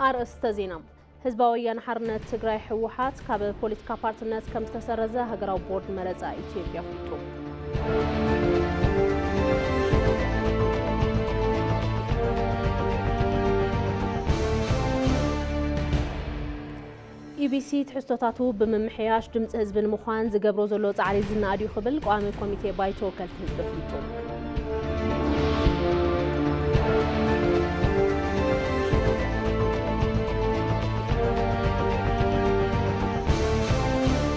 ኣርእስተ ዜና። ህዝባዊ ወያነ ሓርነት ትግራይ ህወሓት ካብ ፖለቲካ ፓርትነት ከም ዝተሰረዘ ሃገራዊ ቦርድ መረፃ ኢትዮጵያ ኣፍሊጡ። ኢቢሲ ትሕዝቶታቱ ብምምሕያሽ ድምፂ ህዝቢ ንምዃን ዝገብሮ ዘሎ ፃዕሪ ዝነኣድ እዩ ክብል ቋሚ ኮሚቴ ባይቶ ወከልቲ ህዝቢ ኣፍሊጡ።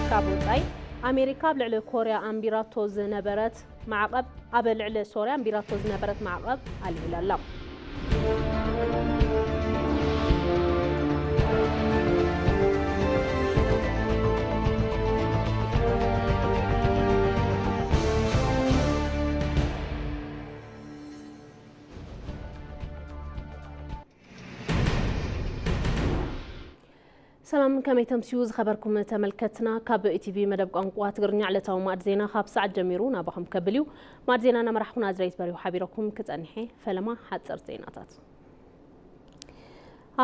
ካብ ወፃኢ፣ ኣሜሪካ ኣብ ልዕሊ ኮርያ ኣንቢራቶ ዝነበረት ማዕቐብ፣ ኣብ ልዕሊ ሶርያ ኣንቢራቶ ዝነበረት ማዕቐብ ኣልዒላ ኣላ። ሰላም፣ ከመይ ተምስዩ ዝኸበርኩም ተመልከትና? ካብ ኢቲቪ መደብ ቋንቋ ትግርኛ ዕለታዊ ማዕድ ዜና ካብ ሰዓት ጀሚሩ ናባኹም ከብል እዩ። ማዕድ ዜና እናመራሕኩ ናዝሬት በሪሁ ሓቢረኩም ክጸንሕ እየ። ፈለማ ሓጸርቲ ዜናታት።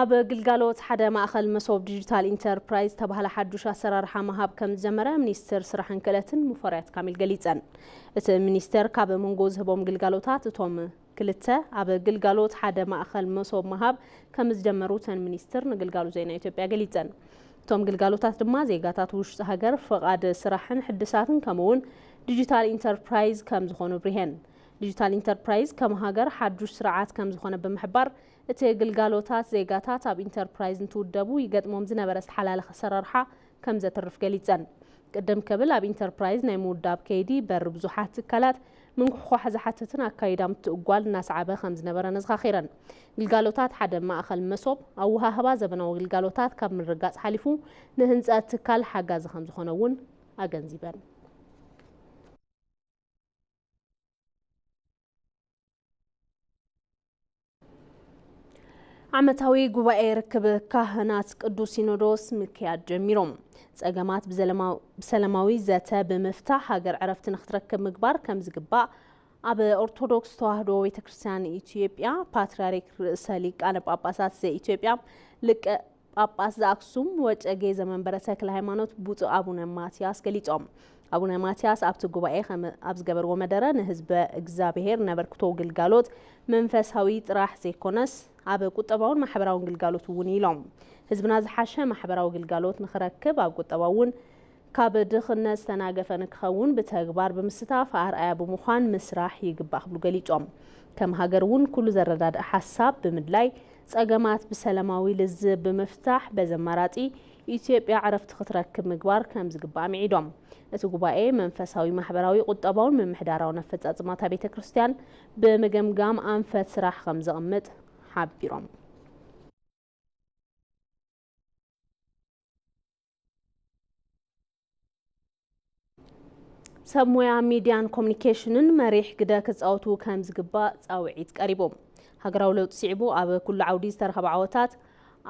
ኣብ ግልጋሎት ሓደ ማእኸል መሶብ ዲጂታል ኢንተርፕራይዝ ዝተባህለ ሓዱሽ ኣሰራርሓ ምሃብ ከም ዝጀመረ ሚኒስትር ስራሕን ክእለትን ሙፈሪያት ካሚል ገሊጸን። እቲ ሚኒስተር ካብ መንጎ ዝህቦም ግልጋሎታት እቶም ክልተ ኣብ ግልጋሎት ሓደ ማእኸል መሶብ ምሃብ ከም ዝጀመሩ እተን ሚኒስትር ንግልጋሎት ዜና ኢትዮጵያ ገሊጸን። እቶም ግልጋሎታት ድማ ዜጋታት ውሽጢ ሃገር ፍቓድ ስራሕን ሕድሳትን ከምኡ እውን ዲጂታል ኢንተርፕራይዝ ከም ዝኾኑ ኣብሪሀን። ዲጂታል ኢንተርፕራይዝ ከም ሃገር ሓዱሽ ስርዓት ከም ዝኾነ ብምሕባር፣ እቲ ግልጋሎታት ዜጋታት ኣብ ኢንተርፕራይዝ እንትውደቡ ይገጥሞም ዝነበረ ዝተሓላለኸ ኣሰራርሓ ከም ዘትርፍ ገሊጸን። ቅድም ክብል ኣብ ኢንተርፕራይዝ ናይ ምውዳብ ከይዲ በሪ ብዙሓት ትካላት ምንኩሕኳሕ ዝሓትትን ኣካይዳ ምትእጓል እናሰዓበ ከም ዝነበረ ነዘኻኺረን። ግልጋሎታት ሓደ ማእኸል መሶብ ኣወሃህባ ዘበናዊ ግልጋሎታት ካብ ምርጋጽ ሓሊፉ ንህንጸት ትካል ሓጋዚ ከም ዝኾነ እውን ኣገንዚበን። ዓመታዊ ጉባኤ ርክብ ካህናት ቅዱስ ሲኖዶስ ምክያድ ጀሚሮም። ጸገማት ብዘለማ-፣ ብሰላማዊ ዘተ ብምፍታሕ ሃገር ዕረፍቲ ንክትረክብ ምግባር ከም ዝግባእ ኣብ ኦርቶዶክስ ተዋህዶ ቤተ ክርስቲያን ኢትዮጵያ ፓትርያርክ ርእሰ ሊቃነ ጳጳሳት ዘኢትዮጵያ ሊቀ ጳጳስ ዘኣክሱም ወጨጌ ዘመንበረ ተክለ ሃይማኖት ብፁዕ ኣቡነ ማትያስ ገሊጾም። ኣቡነ ማትያስ ኣብቲ ጉባኤ ከም ኣብ ዝገበርዎ መደረ ንህዝበ እግዚኣብሔር ነበርክቶ ግልጋሎት መንፈሳዊ ጥራሕ ዘይኮነስ ኣብ ቁጠባውን ማሕበራውን ግልጋሎት እውን ኢሎም። ህዝብና ዝሓሸ ማሕበራዊ ግልጋሎት ንክረክብ ኣብ ቁጠባ እውን ካብ ድኽነት ዝተናገፈ ንክኸውን ብተግባር ብምስታፍ ኣርኣያ ብምዃን ምስራሕ ይግባእ ክብሉ ገሊጾም። ከም ሃገር እውን ኩሉ ዘረዳድእ ሓሳብ ብምድላይ ጸገማት ብሰላማዊ ልዝብ ብምፍታሕ በዚ ኣማራጺ ኢትዮጵያ ዕረፍቲ ክትረክብ ምግባር ከም ዝግባእ ኣምዒዶም። እቲ ጉባኤ መንፈሳዊ፣ ማሕበራዊ፣ ቁጠባውን ምምሕዳራውን ኣፈጻጽማታ ቤተ ክርስቲያን ብምግምጋም ኣንፈት ስራሕ ከም ዘቕምጥ ሓቢሮም። ሰብ ሞያ ሚድያን ኮሙኒኬሽንን መሪሕ ግደ ክጻወቱ ከም ዝግባእ ጻውዒት ቀሪቡ። ሃገራዊ ለውጢ ስዒቡ ኣብ ኩሉ ዓውዲ ዝተረኸበ ዓወታት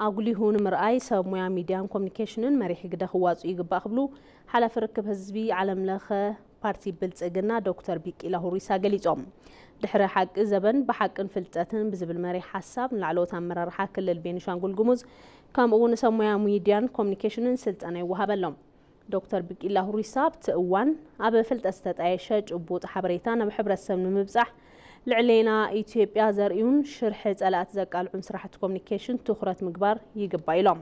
ኣጉሊሁ ንምርኣይ ሰብ ሞያ ሚድያን ኮሙኒኬሽንን መሪሕ ግደ ክዋጽኡ ይግባእ ክብሉ ሓላፊ ርክብ ህዝቢ ዓለም ለኸ ፓርቲ ብልጽግና ዶክተር ቢቂላ ሁሪሳ ገሊጾም። ድሕሪ ሓቂ ዘበን ብሓቅን ፍልጠትን ብዝብል መሪሕ ሓሳብ ንላዕለዎት ኣመራርሓ ክልል ቤኒሻንጉል ጉሙዝ ከምኡ እውን ሰብ ሞያ ሚድያን ኮሙኒኬሽንን ስልጠና ይወሃበሎም። ዶክተር ቢቂላ ሁሪሳ ኣብቲ እዋን ኣብ ፍልጠት ዝተጣየሸ ጭቡጥ ሓበሬታ ናብ ሕብረተሰብ ንምብጻሕ ልዕሌና ኢትዮጵያ ዘርእዩን ሽርሒ ጸላእቲ ዘቃልዑን ስራሕቲ ኮሙኒኬሽን ትኹረት ምግባር ይግባእ ኢሎም።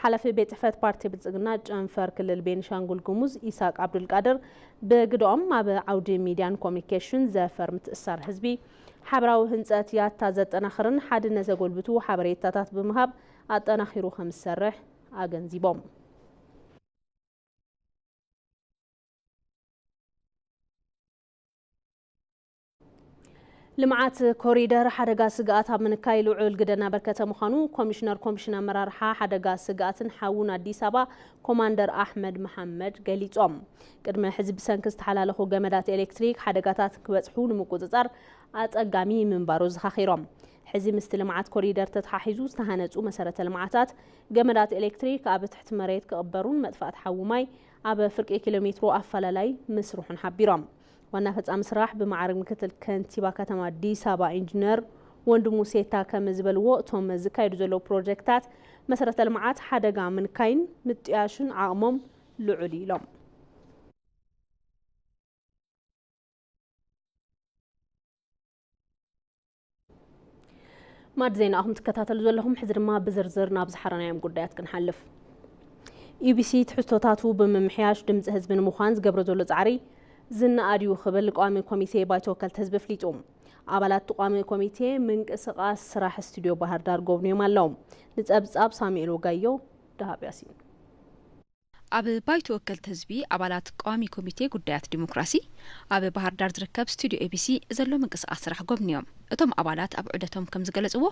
ሓላፊ ቤት ጽሕፈት ፓርቲ ብልጽግና ጨንፈር ክልል ቤኒሻንጉል ጉሙዝ ኢሳቅ ዓብዱልቃድር ብግደኦም ኣብ ዓውዲ ሚድያን ኮሙኒኬሽን ዘፈር ምትእስሳር ህዝቢ ሓበራዊ ህንጸት ያታ ዘጠናኽርን ሓድነት ዘጎልብቱ ሓበሬታታት ብምሃብ ኣጠናኺሩ ከም ዝሰርሕ ኣገንዚቦም። ልምዓት ኮሪደር ሓደጋ ስግኣት ኣብ ምንካይ ልዑል ግደ እናበርከተ ምዃኑ ኮሚሽነር ኮሚሽን ኣመራርሓ ሓደጋ ስግኣትን ሓውን ኣዲስ ኣበባ ኮማንደር ኣሕመድ መሓመድ ገሊጾም። ቅድሚ ሕዚ ብሰንኪ ዝተሓላለኹ ገመዳት ኤሌክትሪክ ሓደጋታት ክበጽሑ ንምቁጽጻር ኣጸጋሚ ምንባሩ ዘኻኺሮም። ሕዚ ምስቲ ልምዓት ኮሪደር ተተሓሒዙ ዝተሃነፁ መሰረተ ልምዓታት፣ ገመዳት ኤሌክትሪክ ኣብ ትሕቲ መሬት ክቕበሩን መጥፋእቲ ሓዊ ማይ ኣብ ፍርቂ ኪሎ ሜትሮ ኣፈላላይ ምስርሑን ሓቢሮም። ዋና ፈፃሚ ስራሕ ብመዓርግ ምክትል ከንቲባ ከተማ ኣዲስ ኣበባ ኢንጂነር ወንድሙ ሴታ ከም ዝበልዎ፣ እቶም ዝካየዱ ዘለዉ ፕሮጀክታት መሰረተ ልምዓት ሓደጋ ምንካይን ምጥያሽን ዓቕሞም ልዑል እዩ ኢሎም። ማድ ዜና ኣኹም ትከታተሉ ዘለኹም፣ ሕዚ ድማ ብዝርዝር ናብ ዝሓረናዮም ጉዳያት ክንሓልፍ። ኢቢሲ ትሕዝቶታቱ ብምምሕያሽ ድምፂ ህዝቢ ንምዃን ዝገብሮ ዘሎ ፃዕሪ ዝነኣድ እዩ ክብል ቋሚ ኮሚቴ ባይቶ ወከልቲ ህዝቢ ኣፍሊጡ። ኣባላት ቋሚ ኮሚቴ ምንቅስቓስ ስራሕ ስቱዲዮ ባህር ዳር ጎብንዮም ኣለዉ። ንፀብፃብ ሳሙኤል ወጋዮ፣ ደሃብ ያሲን። ኣብ ባይቶ ወከልቲ ህዝቢ ኣባላት ቋሚ ኮሚቴ ጉዳያት ዲሞክራሲ ኣብ ባህር ዳር ዝርከብ ስቱዲዮ ኤቢሲ ዘሎ ምንቅስቓስ ስራሕ ጎብንዮም። እቶም ኣባላት ኣብ ዑደቶም ከም ዝገለፅዎ፣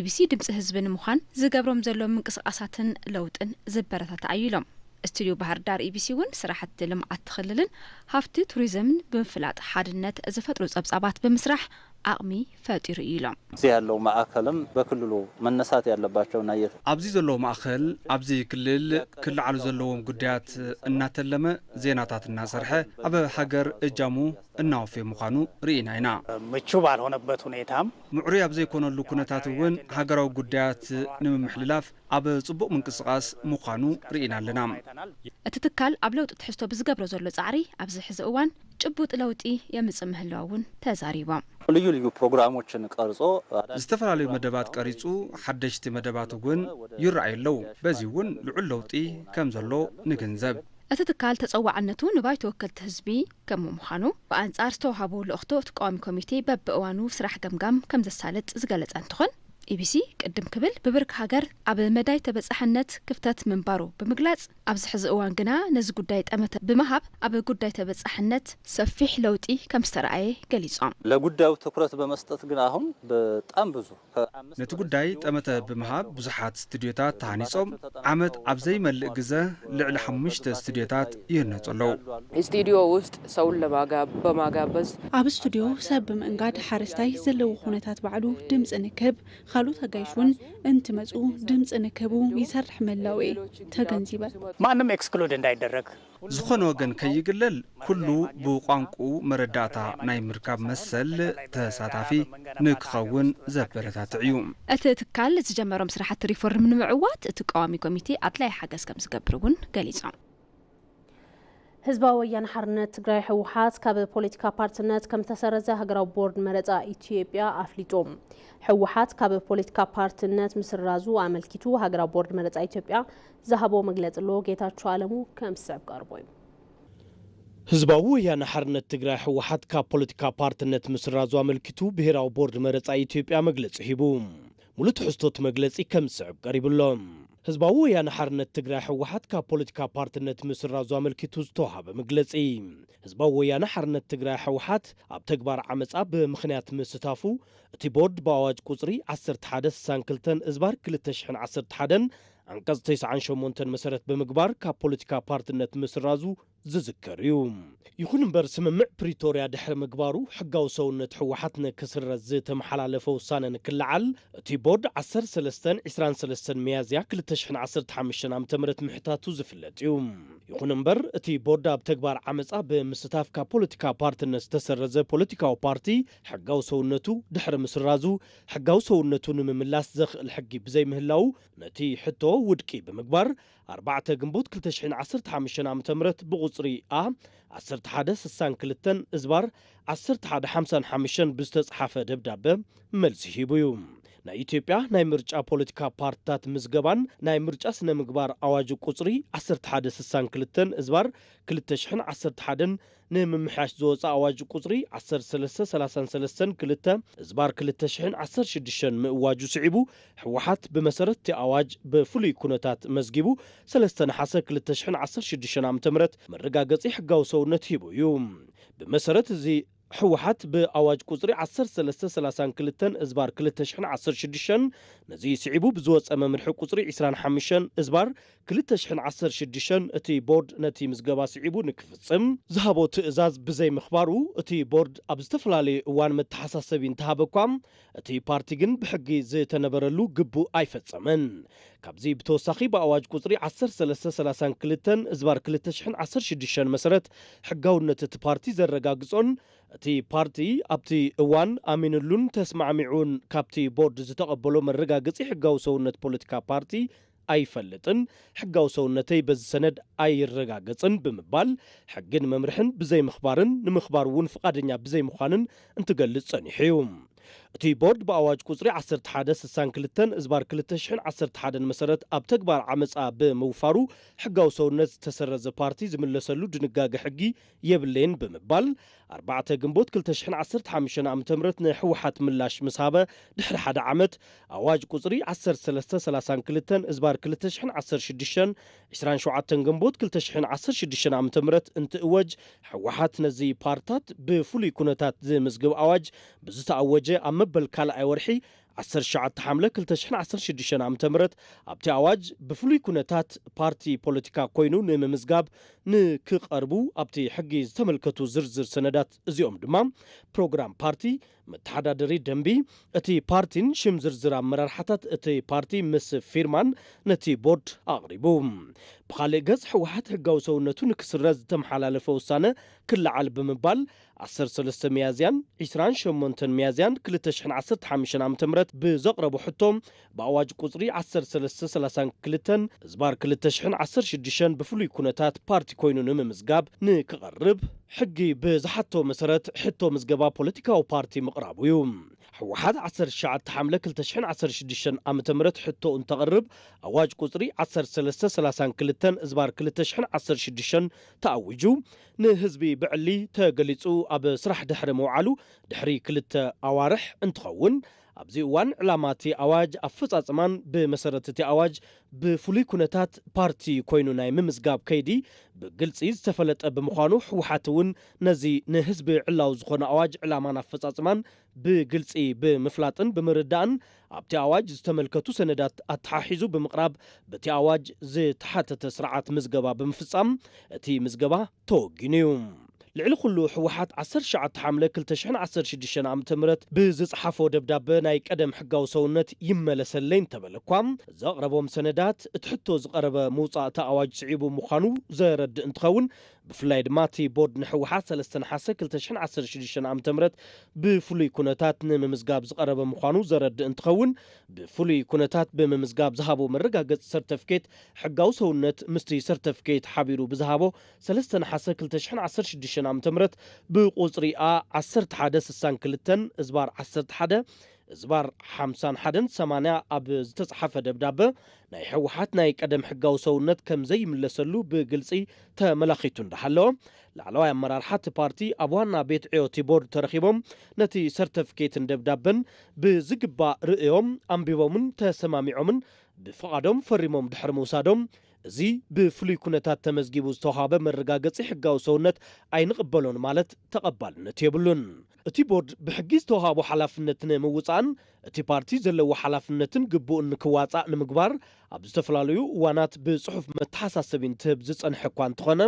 ኤቢሲ ድምፂ ህዝቢ ንምዃን ዝገብሮም ዘሎ ምንቅስቓሳትን ለውጥን ዝበረታታዕ እዩ ኢሎም። ስቱዲዮ ባህር ዳር ኤቢሲ እውን ስራሕቲ ልምዓት ክልልን ሃፍቲ ቱሪዝምን ብምፍላጥ ሓድነት ዝፈጥሩ ፀብፃባት ብምስራሕ ዓቕሚ ፈጢሩ እዩ ኢሎም። እዚህ ያለው ማዕከልም በክልሉ መነሳት ያለባቸው ናይ የት- ኣብዚ ዘሎ ማእኸል ኣብዚ ክልል ክለዓሉ ዘለዎም ጉዳያት እናተለመ ዜናታት እናሰርሐ ኣብ ሃገር እጃሙ እናወፈየ ምዃኑ ርኢና ኢና። ምቹ ባልሆነበት ሁኔታም ምዕሩይ ኣብ ዘይኮነሉ ኩነታት እውን ሃገራዊ ጉዳያት ንምምሕልላፍ ኣብ ጽቡቕ ምንቅስቓስ ምዃኑ ርኢና ኣለና። እቲ ትካል ኣብ ለውጢ ትሕዝቶ ብዝገብሮ ዘሎ ጻዕሪ ኣብዚ ሕዚ እዋን ጭቡጥ ለውጢ የምጽእ ምህላው እውን ተዛሪቦም። ልዩ ልዩ ፕሮግራሞችን ቀርጾ ዝተፈላለዩ መደባት ቀሪጹ ሓደሽቲ መደባት እውን ይረኣዩ ኣለዉ። በዚ እውን ልዑል ለውጢ ከም ዘሎ ንግንዘብ። እቲ ትካል ተጸዋዕነቱ ንባይቶ ወከልቲ ህዝቢ ከም ምዃኑ፣ ብኣንጻር ዝተዋህቦ ልእኽቶ እቲ ቀዋሚ ኮሚቴ በብእዋኑ ስራሕ ገምጋም ከም ዘሳልጥ ዝገለጸ እንትኾን፣ ኢቢሲ ቅድም ክብል ብብርኪ ሃገር ኣብ መዳይ ተበጻሕነት ክፍተት ምንባሩ ብምግላጽ፣ ኣብዚ ሕዚ እዋን ግና ነዚ ጉዳይ ጠመተ ብምሃብ ኣብ ጉዳይ ተበጻሕነት ሰፊሕ ለውጢ ከም ዝተረኣየ ገሊጾም። ለጉዳዩ ትኩረት በመስጠት ግን አሁን በጣም ብዙ ከአምስት ነቲ ጉዳይ ጠመተ ብምሃብ ብዙሓት ስቱዲዮታት ተሃኒጾም ዓመት ኣብ ዘይመልእ ግዘ ልዕሊ ሓሙሽተ ስቱዲዮታት ይህነጹ ኣለዉ። ስቱዲዮ ውስጥ ሰውን ለማጋ- በማጋበዝ ኣብ ስቱዲዮ ሰብ ብምእንጋድ ሓረስታይ ዘለዎ ኩነታት ባዕሉ ድምፂ ንክህብ፣ ካልኦት ኣጋይሽ እውን እንትመፁ ድምፂ ንክህቡ ይሰርሕ ምህላው እየ ተገንዚበ። ማንም ኤክስክሉድ እንዳይደረግ ዝኾነ ወገን ከይግለል ኩሉ ብቋንቁ መረዳእታ ናይ ምርካብ መሰል ተሳታፊ ንክኸውን ዘበረታትዕ እዩ። እቲ ትካል ዝጀመሮም ስራሕቲ ሪፎርም ንምዕዋት እቲ ቀዋሚ ኮሚቴ ኣድላይ ሓገዝ ከም ዝገብር እውን ገሊጾም። ህዝባዊ ወያነ ሓርነት ትግራይ ህወሓት ካብ ፖለቲካ ፓርትነት ከም ዝተሰረዘ ሃገራዊ ቦርድ መረፃ ኢትዮጵያ ኣፍሊጡ። ህወሓት ካብ ፖለቲካ ፓርትነት ምስራዙ ኣመልኪቱ ሃገራዊ ቦርድ መረፃ ኢትዮጵያ ዝሃቦ መግለፂ ኣሎ። ጌታቸው ኣለሙ ከም ዝስዕብ ቀርቦ እዩ። ህዝባዊ ወያነ ሓርነት ትግራይ ህወሓት ካብ ፖለቲካ ፓርትነት ምስራዙ ኣመልኪቱ ብሄራዊ ቦርድ መረፃ ኢትዮጵያ መግለፂ ሂቡ። ሙሉእ ትሕዝቶ እቲ መግለፂ ከም ዝስዕብ ቀሪቡ ኣሎ። ህዝባዊ ወያነ ሓርነት ትግራይ ህወሓት ካብ ፖለቲካ ፓርትነት ምስራዙ ኣመልኪቱ ዝተዋሃበ መግለፂ። ህዝባዊ ወያነ ሓርነት ትግራይ ህወሓት ኣብ ተግባር ዓመፃ ብምኽንያት ምስታፉ እቲ ቦርድ ብኣዋጅ ቁፅሪ ዓሰርተ ሓደ ስሳን ክልተን እዝባር ክልተ ሽሕን ዓሰርተ ሓደን ዓንቀፅ ተስዓን ሸሞንተን መሰረት ብምግባር ካብ ፖለቲካ ፓርትነት ምስራዙ ዝዝከር እዩ። ይኹን እምበር ስምምዕ ፕሪቶርያ ድሕሪ ምግባሩ ሕጋዊ ሰውነት ህወሓት ንክስረዝ ዝተመሓላለፈ ውሳነ ንክለዓል እቲ ቦርድ ዓሰርተ ሰለስተን ዕስራን ሰለስተን ሚያዝያ ክልተ ሽሕን ዓሰርተ ሓሙሽተን ዓመተ ምህረት ምሕታቱ ዝፍለጥ እዩ። ይኹን እምበር እቲ ቦርድ ኣብ ተግባር ዓመፃ ብምስታፍ ካብ ፖለቲካ ፓርትነት ዝተሰረዘ ፖለቲካዊ ፓርቲ ሕጋዊ ሰውነቱ ድሕሪ ምስራዙ ሕጋዊ ሰውነቱ ንምምላስ ዘኽእል ሕጊ ብዘይምህላው ነቲ ሕቶ ውድቂ ብምግባር ኣርባዕተ ግንቦት ክልተ ሽሕን ዓሰርተ ሓሙሽተን ዓመተ ምህረት ብቁፅሪ A ዓሰርተ ሓደ ስሳን ክልተን እዝባር ዓሰርተ ሓደ ሓምሳን ሓሙሽተን ብዝተፅሓፈ ደብዳበ መልሲ ሂቡ እዩ። ናይ ኢትዮጵያ ናይ ምርጫ ፖለቲካ ፓርትታት ምዝገባን ናይ ምርጫ ስነ ምግባር ኣዋጅ ቁፅሪ ዓሰርተ ሓደ ስሳን ክልተን እዝባር ክልተ ሽሕን ዓሰርተ ሓደን ንምምሕያሽ ዝወፀ ኣዋጅ ቁፅሪ ዓሰርተ ሰለስተ ሰላሳን ሰለስተን ክልተ እዝባር ክልተ ሽሕን ዓሰርተ ሽዱሽተን ምእዋጁ ስዒቡ ህወሓት ብመሰረት እቲ ኣዋጅ ብፍሉይ ኩነታት መዝጊቡ ሰለስተ ነሓሰ ክልተ ሽሕን ዓሰርተ ሽዱሽተን ዓመተ ምህረት መረጋገፂ ሕጋዊ ሰውነት ሂቡ እዩ። ብመሰረት እዚ ህወሓት ብኣዋጅ ቁፅሪ ዓሰርተ ሰለስተ ሰላሳን ክልተን እዝባር ክልተ ሽሕን ዓሰርተ ሽዱሽተን፣ ነዚ ስዒቡ ብዝወፀ መምርሒ ቁፅሪ ዕስራን ሓሙሽተን እዝባር ክልተ ሽሕን ዓሰርተ ሽዱሽተን፣ እቲ ቦርድ ነቲ ምዝገባ ስዒቡ ንክፍፅም ዝሃቦ ትእዛዝ ብዘይምኽባሩ፣ እቲ ቦርድ ኣብ ዝተፈላለዩ እዋን መተሓሳሰቢ እንተሃበ እኳ፣ እቲ ፓርቲ ግን ብሕጊ ዝተነበረሉ ግቡእ ኣይፈጸመን። ካብዚ ብተወሳኺ ብኣዋጅ ቁጽሪ ዓሰርተ ሰለስተ ሰላሳን ክልተን እዝባር ክልተ ሽሕን ዓሰርተ ሽዱሽተን መሰረት ሕጋውነት እቲ ፓርቲ ዘረጋግጾን እቲ ፓርቲ ኣብቲ እዋን ኣሚንሉን ተስማዕሚዑን ካብቲ ቦርድ ዝተቐበሎ መረጋገጺ ሕጋዊ ሰውነት ፖለቲካ ፓርቲ ኣይፈልጥን፣ ሕጋዊ ሰውነተይ በዚ ሰነድ ኣይረጋገጽን ብምባል ሕግን መምርሕን ብዘይምኽባርን ንምኽባር እውን ፍቓደኛ ብዘይምዃንን እንትገልጽ ጸኒሑ እዩ። እቲ ቦርድ ብኣዋጅ ቁጽሪ ዓሰርተ ሓደ ስሳን ክልተን እዝባር ክልተ ሽሕን ዓሰርተ ሓደን መሰረት ኣብ ተግባር ዓመጻ ብምውፋሩ ሕጋዊ ሰውነት ዝተሰረዘ ፓርቲ ዝምለሰሉ ድንጋገ ሕጊ የብለይን ብምባል ኣርባዕተ ግንቦት ክልተ ሽሕን ዓሰርተ ሓሙሽተን ዓመተ ምህረት ንህወሓት ምላሽ ምስ ሃበ ድሕሪ ሓደ ዓመት ኣዋጅ ቁጽሪ ዓሰርተ ሰለስተ ሰላሳን ክልተን እዝባር ክልተ ሽሕን ዓሰርተ ሽዱሽተን፣ ዕስራን ሸውዓተን ግንቦት ክልተ ሽሕን ዓሰርተ ሽዱሽተን ዓመተ ምህረት እንትእወጅ፣ ህወሓት ነዚ ፓርታት ብፍሉይ ኩነታት ዝምዝግብ ኣዋጅ ብዝተኣወጀ ኣብ መበል ካልኣይ ወርሒ ዓሰርተ ትሽዓተ ሓምለ ክልተ ሽሕን ዓሰርተ ሽዱሽተን ዓመተ ምህረት ኣብቲ ኣዋጅ ብፍሉይ ኩነታት ፓርቲ ፖለቲካ ኮይኑ ንምምዝጋብ ንክቐርቡ ኣብቲ ሕጊ ዝተመልከቱ ዝርዝር ሰነዳት እዚኦም ድማ ፕሮግራም ፓርቲ፣ መተሓዳደሪ ደንቢ እቲ ፓርቲን ሽም ዝርዝር ኣመራርሓታት እቲ ፓርቲ ምስ ፊርማን ነቲ ቦርድ ኣቕሪቡ። ብኻልእ ገጽ ህወሓት ህጋዊ ሰውነቱ ንክስረዝ ዝተመሓላለፈ ውሳነ ክለዓል ብምባል ዓሰርተ ሰለስተ ሚያዝያን ዕስራን ሸሞንተን ሚያዝያን ክልተ ሽሕን ዓሰርተ ሓሙሽተን ዓመተ ምህረት ብዘቕረቦ ሕቶ ብኣዋጅ ቁጽሪ ዓሰርተ ሰለስተ ሰላሳን ክልተን እዝባር ክልተ ሽሕን ዓሰርተ ሽዱሽተን ብፍሉይ ኩነታት ፓርቲ ኮይኑ ንምምዝጋብ ንክቐርብ ሕጊ ብዝሓቶ መሰረት ሕቶ ምዝገባ ፖለቲካዊ ፓርቲ ምቕራቡ እዩ። ህወሓት ዓሰርተ ትሽዓተ ሓምለ ክልተ ሽሕን ዓሰርተ ሽዱሽተን ዓመተ ምህረት ሕቶ እንተቕርብ ኣዋጅ ቁጽሪ ዓሰርተ ሰለስተ ሰላሳን ክልተን እዝባር ክልተ ሽሕን ዓሰርተ ሽዱሽተን ተኣዊጁ ንህዝቢ ብዕሊ ተገሊጹ ኣብ ስራሕ ድሕሪ ምውዓሉ ድሕሪ ክልተ ኣዋርሕ እንትኸውን፣ ኣብዚ እዋን ዕላማ እቲ ኣዋጅ ኣፈጻጽማን ብመሰረት እቲ ኣዋጅ ብፍሉይ ኩነታት ፓርቲ ኮይኑ ናይ ምምዝጋብ ከይዲ ብግልጺ ዝተፈለጠ ብምዃኑ፣ ህወሓት እውን ነዚ ንህዝቢ ዕላዊ ዝኾነ ኣዋጅ ዕላማን ኣፈጻጽማን ብግልጺ ብምፍላጥን ብምርዳእን ኣብቲ ኣዋጅ ዝተመልከቱ ሰነዳት ኣተሓሒዙ ብምቕራብ በቲ ኣዋጅ ዝተሓተተ ስርዓት ምዝገባ ብምፍጻም እቲ ምዝገባ ተወጊኑ እዩ። ልዕሊ ኩሉ ህወሓት ዓሰርተ ትሽዓተ ሓምለ ክልተ ሽሕን ዓሰርተ ሽዱሽተን ዓመተ ምህረት ብዝጸሓፎ ደብዳበ ናይ ቀደም ሕጋዊ ሰውነት ይመለሰለይ እንተበለ እኳ፣ ዘቕረቦም ሰነዳት እቲ ሕቶ ዝቐረበ ምውጻእ እቲ ኣዋጅ ስዒቡ ምዃኑ ዘረድእ እንትኸውን፣ ብፍላይ ድማ እቲ ቦርድ ንህወሓት ሰለስተ ነሓሰ ክልተ ሽሕን ዓሰርተ ሽዱሽተን ዓመተ ምህረት ብፍሉይ ኩነታት ንምምዝጋብ ዝቐረበ ምዃኑ ዘረድእ እንትኸውን፣ ብፍሉይ ኩነታት ብምምዝጋብ ዝሃቦ መረጋገጺ ሰርተፍኬት ሕጋዊ ሰውነት ምስቲ ሰርተፍኬት ሓቢሩ ብዝሃቦ ሰለስተ ነሓሰ ክልተ ሽሕን ዓሰርተ ሽዱሽተን ዓመተ ምህረት ብቁጽሪ A ዓሰርተ ሓደ ስሳን ክልተን እዝባር ዓሰርተ ሓደ እዝባር ሓምሳን ሓደን ሰማንያ ኣብ ዝተጻሓፈ ደብዳበ ናይ ህወሓት ናይ ቀደም ሕጋዊ ሰውነት ከም ዘይምለሰሉ ብግልጺ ተመላኺቱ እንዳሃለወ፣ ላዕለዋይ ኣመራርሓ እቲ ፓርቲ ኣብ ዋና ቤት ዕዮ እቲ ቦርድ ተረኺቦም ነቲ ሰርተፍኬትን ደብዳበን ብዝግባእ ርእዮም፣ ኣንቢቦምን ተሰማሚዖምን ብፍቓዶም ፈሪሞም ድሕሪ ምውሳዶም፣ እዚ ብፍሉይ ኩነታት ተመዝጊቡ ዝተውሃበ መረጋገጺ ሕጋዊ ሰውነት ኣይንቕበሎን ማለት ተቐባልነት የብሉን። እቲ ቦርድ ብሕጊ ዝተውሃቦ ሓላፍነት ንምውጻእን እቲ ፓርቲ ዘለዎ ሓላፍነትን ግቡእን ንክዋጻእ ንምግባር ኣብ ዝተፈላለዩ እዋናት ብጽሑፍ መተሓሳሰቢ እንትህብ ዝጸንሐ እኳ እንተኾነ፣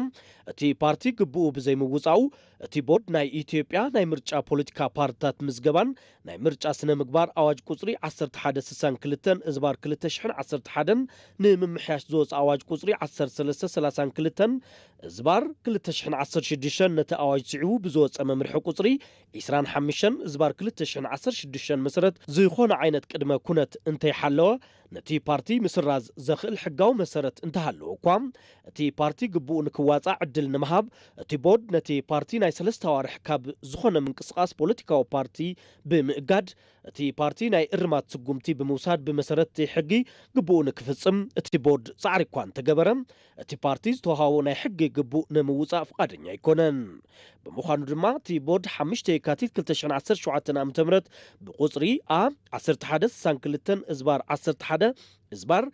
እቲ ፓርቲ ግቡኡ ብዘይምውጻኡ እቲ ቦርድ ናይ ኢትዮጵያ ናይ ምርጫ ፖለቲካ ፓርትታት ምዝገባን ናይ ምርጫ ስነ ምግባር ኣዋጅ ቁጽሪ ዓሰርተ ሓደ ስሳን ክልተን እዝባር ክልተ ሽሕን ዓሰርተ ሓደን ንምምሕያሽ ዝወፀ ኣዋጅ ቁጽሪ ዓሰርተ ሰለስተ ሰላሳን ክልተን እዝባር ክልተ ሽሕን ዓሰርተ ሽዱሽተን ነቲ ኣዋጅ ስዒቡ ብዝወፀ መምርሒ ቁጽሪ ዕስራን ሓሙሽተን እዝባር ክልተ ሽሕን ዓሰርተ ሽዱሽተን መሰረት ዝኾነ ዓይነት ቅድመ ኩነት እንተይሓለወ ነቲ ፓርቲ ምስራዝ ዘኽእል ሕጋዊ መሰረት እንተሃለወ እኳ፣ እቲ ፓርቲ ግቡኡ ንክዋፃእ ዕድል ንምሃብ እቲ ቦርድ ነቲ ፓርቲ ናይ ሰለስተ ኣዋርሕ ካብ ዝኾነ ምንቅስቓስ ፖለቲካዊ ፓርቲ ብምእጋድ፣ እቲ ፓርቲ ናይ እርማት ስጉምቲ ብምውሳድ ብመሰረት እቲ ሕጊ ግቡኡ ንክፍፅም እቲ ቦርድ ፃዕሪ እኳ እንተገበረ፣ እቲ ፓርቲ ዝተውሃቦ ናይ ሕጊ ግቡእ ንምውፃእ ፍቓደኛ ኣይኮነን። ብምዃኑ ድማ እቲ ቦርድ ሓሙሽተ የካቲት ክልተ ሽሕን ዓሰርተ ሸውዓተን ዓመተ ምህረት ብቁፅሪ A ዓሰርተ ሓደ ስሳን ክልተን እዝባር ዓሰርተ ሓደ እዝባር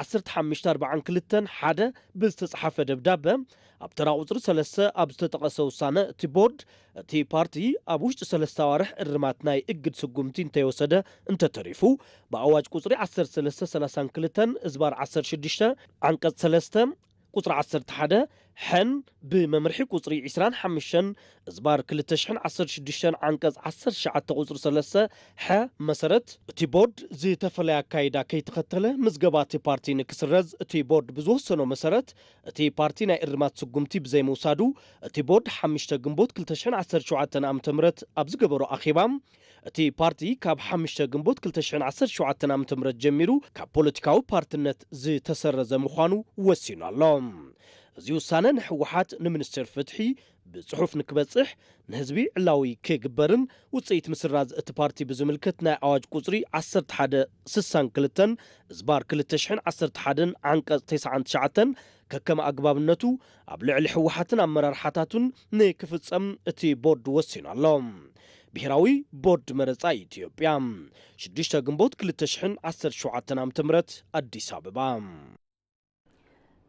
ዓሰርተ ሓሙሽተ ኣርባዓን ክልተን ሓደ ብዝተጻሓፈ ደብዳበ፣ ኣብ ተራ ቁጽሪ ሰለስተ ኣብ ዝተጠቐሰ ውሳነ፣ እቲ ቦርድ፣ እቲ ፓርቲ ኣብ ውሽጢ ሰለስተ ኣዋርሕ እርማት ናይ እግድ ስጉምቲ እንተይወሰደ እንተተሪፉ፣ ብኣዋጅ ቁጽሪ ዓሰርተ ሰለስተ ሰላሳን ክልተን እዝባር ዓሰርተ ሽዱሽተ ዓንቀጽ ሰለስተ ቁጽሪ ዓሰርተ ሓደ፣ ሕን፣ ብመምርሒ ቁጽሪ ዕስራን ሓሙሽተን እዝባር ክልተ ሽሕን ዓሰርተ ሽዱሽተን ዓንቀጽ ዓሰርተ ትሽዓተ ቁጽሪ ሰለስተ፣ ሐ፣ መሰረት፣ እቲ ቦርድ ዝተፈለየ ኣካይዳ ከይተኸተለ፣ ምዝገባ እቲ ፓርቲ ንክስረዝ እቲ ቦርድ ብዝወሰኖ መሰረት፣ እቲ ፓርቲ ናይ እርማት ስጉምቲ ብዘይምውሳዱ፣ እቲ ቦርድ ሓሙሽተ ግንቦት ክልተ ሽሕን ዓሰርተ ሸውዓተን ዓመተ ምህረት ኣብ ዝገበሮ ኣኼባ፣ እቲ ፓርቲ ካብ ሓሙሽተ ግንቦት ክልተ ሽሕን ዓሰርተ ሸውዓተን ዓመተ ምህረት ጀሚሩ ካብ ፖለቲካዊ ፓርትነት ዝተሰረዘ ምዃኑ ወሲኑ ኣሎ። እዚ ውሳነ ንህወሓት፣ ንሚኒስቴር ፍትሒ ብጽሑፍ ንክበጽሕ፣ ንህዝቢ ዕላዊ ክግበርን ውጽኢት ምስራዝ እቲ ፓርቲ ብዝምልከት ናይ ኣዋጅ ቁጽሪ ዓሰርተ ሓደ ስሳን ክልተን እዝባር ክልተ ሽሕን ዓሰርተ ሓደን ዓንቀጽ ተስዓን ትሽዓተን ከከም ኣግባብነቱ ኣብ ልዕሊ ህወሓትን ኣመራርሓታቱን ንክፍጸም እቲ ቦርድ ወሲኑ ኣሎ። ብሄራዊ ቦርድ መረጻ ኢትዮጵያ፣ ሽዱሽተ ግንቦት ክልተ ሽሕን ዓሰርተ ሸውዓተን ዓመተ ምህረት፣ ኣዲስ ኣበባ።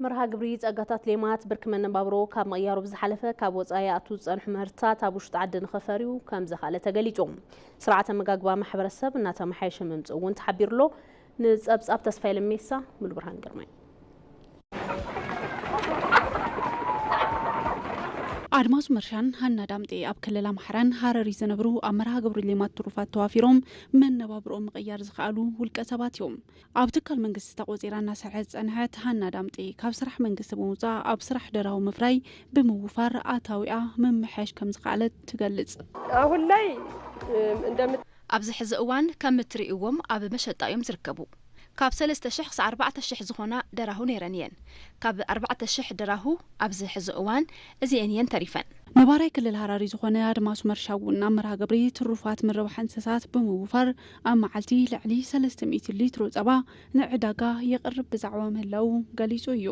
መርሃ ግብሪ ጸጋታት ሌማት ብርኪ መነባብሮ ካብ ምቕያሩ ብዝሓለፈ፣ ካብ ወጻኢ ይኣትዉ ዝጸንሑ ምህርትታት ኣብ ውሽጢ ዓዲ ንኸፈርዩ ከም ዘኽኣለ ተገሊጹ። ስርዓተ ኣመጋግባ ማሕበረሰብ እናተመሓየሸ ምምጽኡ እውን ተሓቢሩ ኣሎ። ንጸብጻብ ተስፋዬ ለሜሳ፣ ሙሉ ብርሃን ግርማይ። ኣድማሱ መርሻን ሃና ዳምጤ ኣብ ክልል ኣምሓራን ሃረሪ ዝነብሩ ኣብ መርሃ ግብሪ ሌማት ትሩፋት ተዋፊሮም መነባብሮኦም ምቕያር ዝኸኣሉ ውልቀ ሰባት እዮም። ኣብ ትካል መንግስቲ ተቖጺራ እናሰርሐት ዝጸንሐት ሃና ዳምጤ፣ ካብ ስራሕ መንግስቲ ብምውጻእ ኣብ ስራሕ ደራሁ ምፍራይ ብምውፋር ኣታዊኣ ምምሕያሽ ከም ዝኸኣለት ትገልጽ። አሁን ላይ እንደምት ኣብዚ ሕዚ እዋን ከም እትርእይዎም ኣብ መሸጣ እዮም ዝርከቡ። ካብ ሰለስተ ሽሕ ክሳዕ ኣርባዕተ ሽሕ ዝኾና ደራሁ ነይረን እየን። ካብ ኣርባዕተ ሽሕ ደራሁ ኣብዚ ሕዚ እዋን እዚኤን እየን ተሪፈን። ነባራይ ክልል ሃራሪ ዝኾነ ኣድማሱ መርሻ እውን ኣብ መርሃ ግብሪ ትሩፋት ምርባሕ እንስሳት ብምውፋር ኣብ መዓልቲ ልዕሊ ሰለስተ ሚእቲ ሊትሮ ጸባ ንዕዳጋ የቕርብ ብዛዕባ ምህላው ገሊጹ እዩ።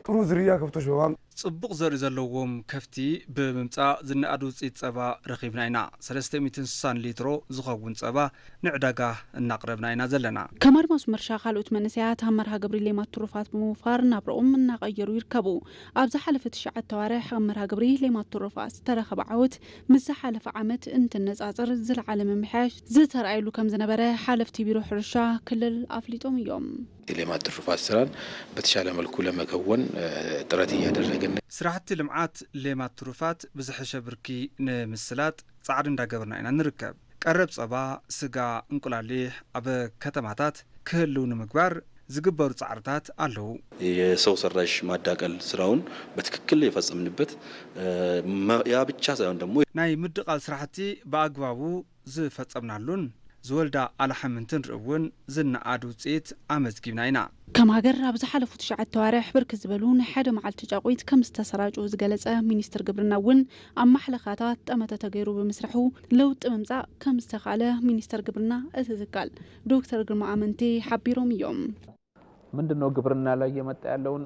ጥሩ ዝርያ ከብቶች በማም ጽቡቕ ዘርኢ ዘለዎም ከፍቲ ብምምጻእ ዝነኣድ ውጽኢት ጸባ ረኺብና ኢና። ሰለስተ ሚእትን ስሳን ሊትሮ ዝኸውን ጸባ ንዕዳጋ እናቕረብና ኢና ዘለና። ከም ኣድማሱ መርሻ ካልኦት መንእሰያት ኣብ መርሃ ግብሪ ሌማት ትሩፋት ብምውፋር ናብርኦም እናቐየሩ ይርከቡ። ኣብ ዝሓለፈ ትሽዓተ ኣዋርሕ ኣብ መርሃ ግብሪ ሌማት ትሩፋት ዝተረኸበ ዓወት ምስ ዝሓለፈ ዓመት እንትነጻጸር ዝለዓለ ምምሕያሽ ዝተረኣየሉ ከም ዝነበረ ሓለፍቲ ቢሮ ሕርሻ ክልል ኣፍሊጦም እዮም። የሌማት ትሩፋት ስራን በተሻለ መልኩ ለመከወን ጥረት እያደረግን። ስራሕቲ ልምዓት ሌማት ትሩፋት ብዝሐሸ ብርኪ ንምስላጥ ፃዕሪ እንዳገበርና ኢና ንርከብ። ቀረብ ፀባ፣ ስጋ፣ እንቁላሊሕ ኣብ ከተማታት ክህልው ንምግባር ዝግበሩ ፃዕርታት ኣለዉ። የሰው ሰራሽ ማዳቀል ስራውን በትክክል የፈጸምንበት ያ ብቻ ሳይሆን ደግሞ ናይ ምድቓል ስራሕቲ ብኣግባቡ ዝፈጸምናሉን ዝወልዳ ኣላሕም እንትንርኢ እውን ዝነኣድ ውፅኢት ኣመዝጊብና ኢና። ከም ሃገር ኣብ ዝሓለፉ ትሽዓተ ኣዋርሕ ብርክት ዝበሉ ናይ ሓደ መዓልቲ ጫቑት ከም ዝተሰራጭዉ ዝገለጸ ሚኒስትር ግብርና እውን ኣብ ማሕለኻታት ጠመተ ተገይሩ ብምስራሑ ለውጢ ምምጻእ ከም ዝተኻእለ ሚኒስትር ግብርና እቲ ትካል ዶክተር ግርማ ኣመንቴ ሓቢሮም እዮም። ምንድነው ግብርና ላይ እየመጣ ያለውን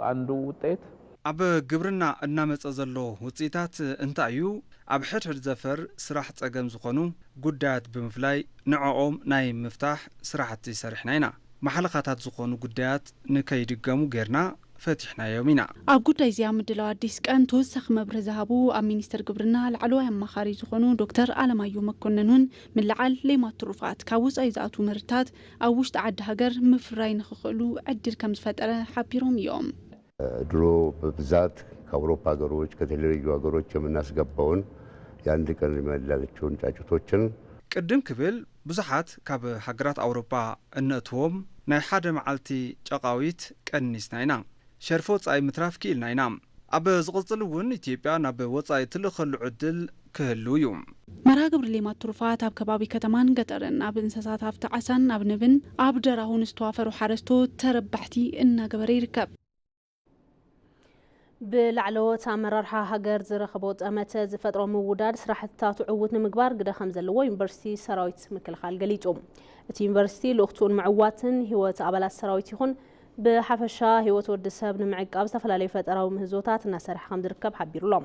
አንዱ ውጤት? ኣብ ግብርና እናመጸ ዘሎ ውፅኢታት እንታይ እዩ? ኣብ ሕድሕድ ዘፈር ስራሕ ፀገም ዝኾኑ ጉዳያት ብምፍላይ ንዕኦም ናይ ምፍታሕ ስራሕቲ ሰሪሕና ኢና። ማሕለኻታት ዝኾኑ ጉዳያት ንከይድገሙ ጌርና ፈቲሕናዮም ኢና። ኣብ ጉዳይ እዚኣ ምድላው ኣዲስ ቀን ተወሳኺ መብርሂ ዝሃቡ ኣብ ሚኒስቴር ግብርና ላዕለዋይ ኣማኻሪ ዝኾኑ ዶክተር ኣለማየሁ መኮነን እውን ምልዓል ሌማት ትሩፋት ካብ ወፃኢ ዝኣትዉ ምህርትታት ኣብ ውሽጢ ዓዲ ሃገር ምፍራይ ንኽኽእሉ ዕድል ከም ዝፈጠረ ሓቢሮም እዮም። ድሮ በብዛት ከአውሮፓ ሀገሮች ከተለያዩ ሀገሮች የምናስገባውን የአንድ ቀን የሚያላቸውን ጫጩቶችን ቅድም ክብል ብዙሓት ካብ ሃገራት ኣውሮፓ እነእትዎም ናይ ሓደ መዓልቲ ጨቓዊት ቀኒስና ኢና። ሸርፊ ወጻኢ ምትራፍ ክኢልና ኢና። ኣብ ዝቕጽል እውን ኢትዮጵያ ናብ ወጻኢ ትልእኸሉ ዕድል ክህሉ እዩ። መርሃ ግብሪ ሌማት ትሩፋት ኣብ ከባቢ ከተማን ገጠርን ኣብ እንስሳት ሃፍቲ ዓሳን ኣብ ንብን ኣብ ደራሁን ዝተዋፈሩ ሓረስቶት ተረባሕቲ እናገበረ ይርከብ። ብላዕለዎት ኣመራርሓ ሃገር ዝረኸቦ ጠመተ ዝፈጥሮ ምውዳድ ስራሕትታቱ ዕዉት ንምግባር ግደ ከም ዘለዎ ዩኒቨርሲቲ ሰራዊት ምክልኻል ገሊጹ። እቲ ዩኒቨርሲቲ ልኡኽትኡን ምዕዋትን ህይወት ኣባላት ሰራዊት ይኹን ብሓፈሻ ህይወት ወዲ ሰብ ንምዕቃብ ዝተፈላለዩ ፈጠራዊ ምህዞታት እናሰርሐ ከም ዝርከብ ሓቢሩ ኣሎ።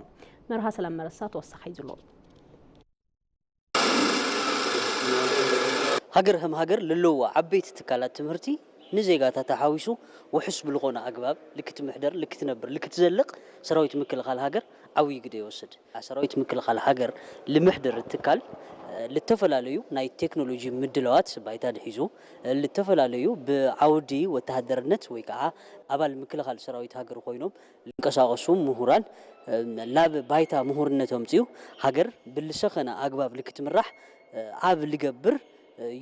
መርሃ ሰላም መረሳ ተወሳኺ ሒዙ ኣሎ። ሃገር ከም ሃገር ለለዎ ዓበይቲ ትካላት ትምህርቲ ንዜጋታታ ሓዊሱ ውሑስ ብልኾነ ኣግባብ ልክትምሕደር፣ ልክትነብር፣ ልክትዘልቕ ሰራዊት ምክልኻል ሃገር ዓብዪ ግደ ይወስድ። ሰራዊት ምክልኻል ሃገር ልምሕደር ትካል ልተፈላለዩ ናይ ቴክኖሎጂ ምድላዋት ባይታ ድሒዙ ልተፈላለዩ ብዓውዲ ወተሃደርነት ወይ ከዓ ኣባል ምክልኻል ሰራዊት ሃገር ኮይኖም ልንቀሳቐሱ ምሁራን ናብ ባይታ ምሁርነት ኣምፅኡ ሃገር ብልሰኸነ ኣግባብ ልክትምራሕ ኣብ ልገብር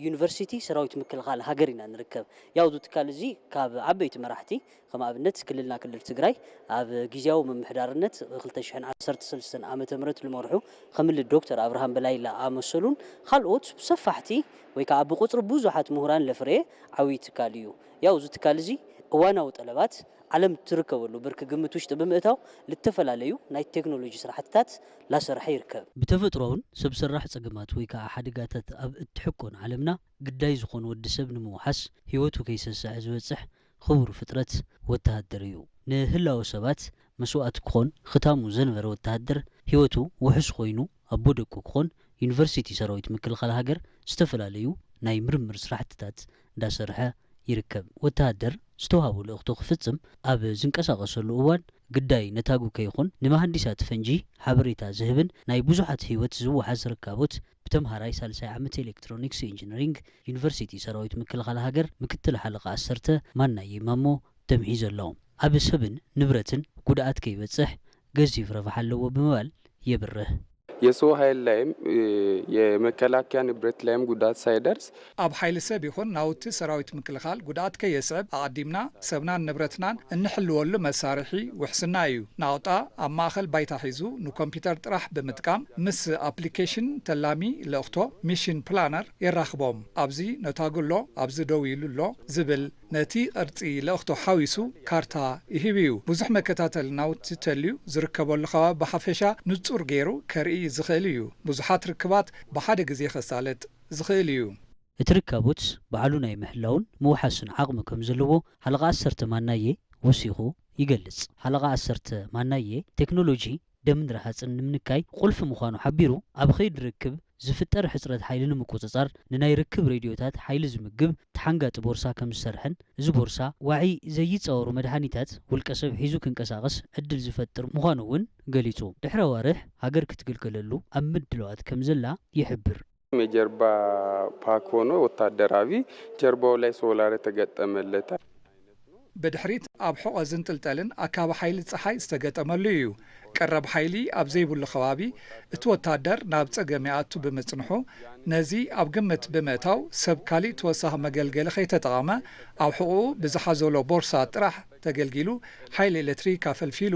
ዩኒቨርሲቲ ሰራዊት ምክልኻል ሃገር ኢና ንርከብ። ያው እዚ ትካል እዚ ካብ ዓበይቲ መራሕቲ ከም ኣብነት ክልልና ክልል ትግራይ ኣብ ግዜያዊ ምምሕዳርነት ክልተ ሽሕን ዓሰርተ ሰለስተን ዓመተ ምህረት ልመርሑ ከምል ዶክተር ኣብርሃም በላይ ለኣመሰሉን ካልኦት ሰፋሕቲ ወይ ከዓ ብቁፅሪ ብዙሓት ምሁራን ለፍረየ ዓብዪ ትካል እዩ። ያው እዚ ትካል እዚ እዋናዊ ጠለባት ዓለም ትርከበሉ ብርኪ ግምት ውሽጢ ብምእታው ልተፈላለዩ ናይ ቴክኖሎጂ ስራሕትታት ላሰርሐ ይርከብ። ብተፈጥሮውን ሰብ ሰራሕ ጸገማት ወይ ከዓ ሓደጋታት ኣብ እትሕቆን ዓለምና ግዳይ ዝኾን ወዲ ሰብ ንምውሓስ ህይወቱ ከይሰስዐ ዝበጽሕ ክቡር ፍጥረት ወተሃደር እዩ። ንህላወ ሰባት መስዋእቲ ክኾን ክታሙ ዘንበረ ወተሃደር ህይወቱ ውሑስ ኮይኑ ኣቦ ደቁ ክኾን ዩኒቨርሲቲ ሰራዊት ምክልኻል ሃገር ዝተፈላለዩ ናይ ምርምር ስራሕትታት እንዳሰርሐ ይርከብ። ወተሃደር ዝተዋህቦ ልእኽቶ ክፍጽም ኣብ ዝንቀሳቐሰሉ እዋን ግዳይ ነታጉ ከይኹን ንመሃንዲሳት ፈንጂ ሓበሬታ ዝህብን ናይ ብዙሓት ህይወት ዝወሓስ ርካቦት ብተምሃራይ ሳልሳይ ዓመት ኤሌክትሮኒክስ ኢንጂነሪንግ ዩኒቨርሲቲ ሰራዊት ምክልኻል ሃገር ምክትል ሓለቓ ዓሰርተ ማናየ ማሞ ተምሂዞ ኣሎ። ኣብ ሰብን ንብረትን ጉድኣት ከይበጽሕ ገዚፍ ረብሓ ኣለዎ ብምባል የብርህ። የሰው ኃይል ላይም የመከላከያ ንብረት ላይም ጉዳት ሳይደርስ ኣብ ሓይሊ ሰብ ይኹን ናውቲ ሰራዊት ምክልኻል ጉድኣት ከየስዕብ ኣቐዲምና ሰብናን ንብረትናን እንሕልወሉ መሳርሒ ውሕስና እዩ። ናውጣ ኣብ ማእኸል ባይታ ሒዙ ንኮምፒውተር ጥራሕ ብምጥቃም ምስ ኣፕሊኬሽን ተላሚ ልእኽቶ ሚሽን ፕላነር የራኽቦም። ኣብዚ ነታጉ ኣሎ፣ ኣብዚ ደው ኢሉ ኣሎ ዝብል ነቲ ቅርጺ ልእኽቶ ሓዊሱ ካርታ ይህብ እዩ። ብዙሕ መከታተሊ ናውቲ ተልዩ ዝርከበሉ ከባቢ ብሓፈሻ ንጹር ገይሩ ከርኢ ዝኽእል እዩ። ብዙሓት ርክባት ብሓደ ግዜ ከሳልጥ ዝኽእል እዩ። እቲ ርካቦት ባዕሉ ናይ ምሕላውን ምውሓስን ዓቕሚ ከም ዘለዎ ሓለቓ ዓሰርተ ማናየ ወሲኹ ይገልጽ። ሓለቓ ዓሰርተ ማናየ ቴክኖሎጂ ደምን ረሃጽን ንምንካይ ቁልፊ ምዃኑ ሓቢሩ፣ ኣብ ኸይዲ ርክብ ዝፍጠር ሕጽረት ሓይሊ ንምቁጽጻር ንናይ ርክብ ሬድዮታት ሓይሊ ዝምግብ ተሓንጋጢ ቦርሳ ከም ዝሰርሐን እዚ ቦርሳ ዋዒ ዘይጻወሩ መድሓኒታት ውልቀ ሰብ ሒዙ ክንቀሳቐስ ዕድል ዝፈጥር ምዃኑ እውን ገሊጹ። ድሕሪ ኣዋርሕ ሃገር ክትግልገለሉ ኣብ ምድላዋት ከም ዘላ ይሕብር። የጀርባ ፓክ ሆኖ ወታደራዊ ጀርባው ላይ ሶላር የተገጠመለት ብድሕሪት ኣብ ሕቖ ዝንጥልጠልን ኣካቢ ሓይሊ ጸሓይ ዝተገጠመሉ እዩ። ቀረብ ሓይሊ ኣብ ዘይብሉ ከባቢ እቲ ወታደር ናብ ጸገም ይኣቱ ብምጽንሑ ነዚ ኣብ ግምት ብምእታው ሰብ ካሊእ ተወሳኺ መገልገሊ ከይተጠቐመ ኣብ ሕቖኡ ብዝሓዘሎ ቦርሳ ጥራሕ ተገልጊሉ ሓይሊ ኤሌክትሪክ ኣፈልፊሉ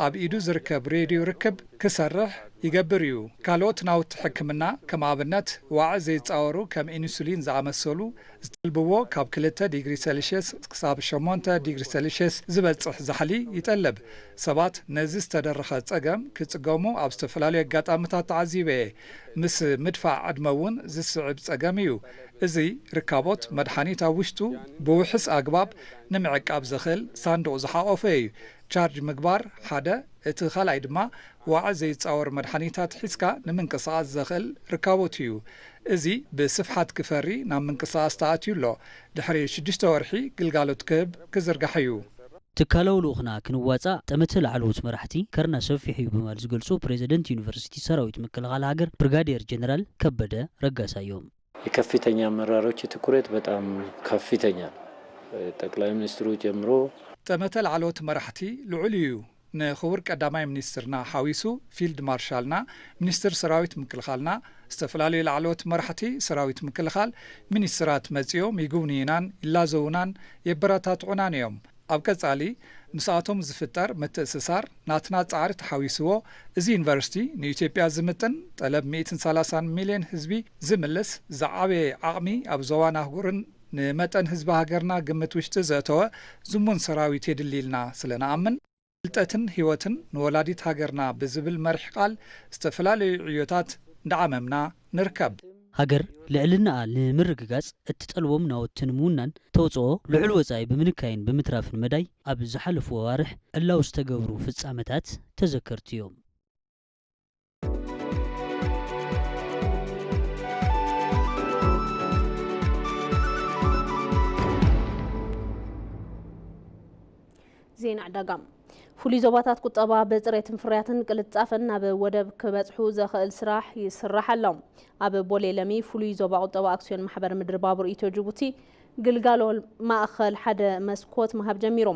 ኣብ ኢዱ ዝርከብ ሬድዮ ርክብ ክሰርሕ ይገብር እዩ። ካልኦት ናውቲ ሕክምና ከም ኣብነት ዋዒ ዘይጻወሩ ከም ኢንሱሊን ዝኣመሰሉ ዝተልብዎ ካብ ክልተ ዲግሪ ሴልሽየስ ክሳብ ሸሞንተ ዲግሪ ሴልሽየስ ዝበጽሕ ዛሕሊ ይጠልብ። ሰባት ነዚ ዝተደረኸ ጸገም ክጽገሙ ኣብ ዝተፈላለዩ ኣጋጣሚታት ተዓዚበ እየ። ምስ ምድፋእ ዕድመ እውን ዝስዕብ ጸገም እዩ። እዚ ርካቦት መድሓኒት ኣብ ውሽጡ ብውሑስ ኣግባብ ንምዕቃብ ዘኽእል ሳንዱቕ ዝሓቖፈ እዩ። ቻርጅ ምግባር ሓደ፣ እቲ ካልኣይ ድማ ዋዒ ዘይጻወር መድሓኒታት ሒዝካ ንምንቅስቓስ ዘኽእል ርካቦት እዩ። እዚ ብስፍሓት ክፈሪ ናብ ምንቅስቓስ ተኣትዩ ኣሎ። ድሕሪ ሽዱሽተ ወርሒ ግልጋሎት ክህብ ክዝርጋሕ እዩ። ትካላዊ ልኡኽና ክንዋፃእ ጠመተ ላዕለዎት መራሕቲ ከርና ሰፊሕ እዩ ብምባል ዝገልፁ ፕሬዚደንት ዩኒቨርሲቲ ሰራዊት ምክልኻል ሃገር ብርጋዴር ጀነራል ከበደ ረጋሳ እዮም። የከፍተኛ አመራሮች ትኩረት በጣም ከፍተኛ ነው። ጠቅላይ ሚኒስትሩ ጀምሮ ጠመተ ላዕለዎት መራሕቲ ልዑል እዩ። ንኽቡር ቀዳማይ ሚኒስትርና ሓዊሱ ፊልድ ማርሻልና፣ ሚኒስትር ሰራዊት ምክልኻልና፣ ዝተፈላለዩ ላዕለዎት መራሕቲ ሰራዊት ምክልኻል፣ ሚኒስትራት መጺኦም ይጉብንዩናን ይላዘዉናን የበረታትዑናን እዮም። ኣብ ቀጻሊ ምስኣቶም ዝፍጠር ምትእስሳር ናትና ጻዕሪ ተሓዊስዎ እዚ ዩኒቨርሲቲ ንኢትዮጵያ ዝምጥን ጠለብ ሚእትን ሰላሳን ሚልዮን ህዝቢ ዝምልስ ዝዓበየ ዓቕሚ ኣብ ዞባን ኣህጉርን ንመጠን ህዝቢ ሃገርና ግምት ውሽጢ ዘእተወ ዝሙን ሰራዊት የድሊ ኢልና ስለ ንኣምን ፍልጠትን ህይወትን ንወላዲት ሃገርና ብዝብል መሪሕ ቃል ዝተፈላለዩ ዕዮታት እንዳዓመምና ንርከብ። ሃገር ልዕልናኣ ንምርግጋጽ እትጠልቦም ናውቲ ንምውናን ተውጽኦ ልዑል ወጻኢ ብምንካይን ብምትራፍን መዳይ ኣብ ዝሓለፉ ኣዋርሕ ዕላው ዝተገብሩ ፍጻመታት ተዘከርቲ እዮም። ዜና ዕዳጋ። ፍሉይ ዞባታት ቁጠባ ብፅሬትን ፍርያትን ቅልጣፈን ናብ ወደብ ክበፅሑ ዘኽእል ስራሕ ይስራሕ ኣሎ። ኣብ ቦሌ ለሚ ፍሉይ ዞባ ቁጠባ ኣክሲዮን ማሕበር ምድሪ ባቡር ኢትዮ ጅቡቲ ግልጋሎ ማእኸል ሓደ መስኮት ምሃብ ጀሚሩ።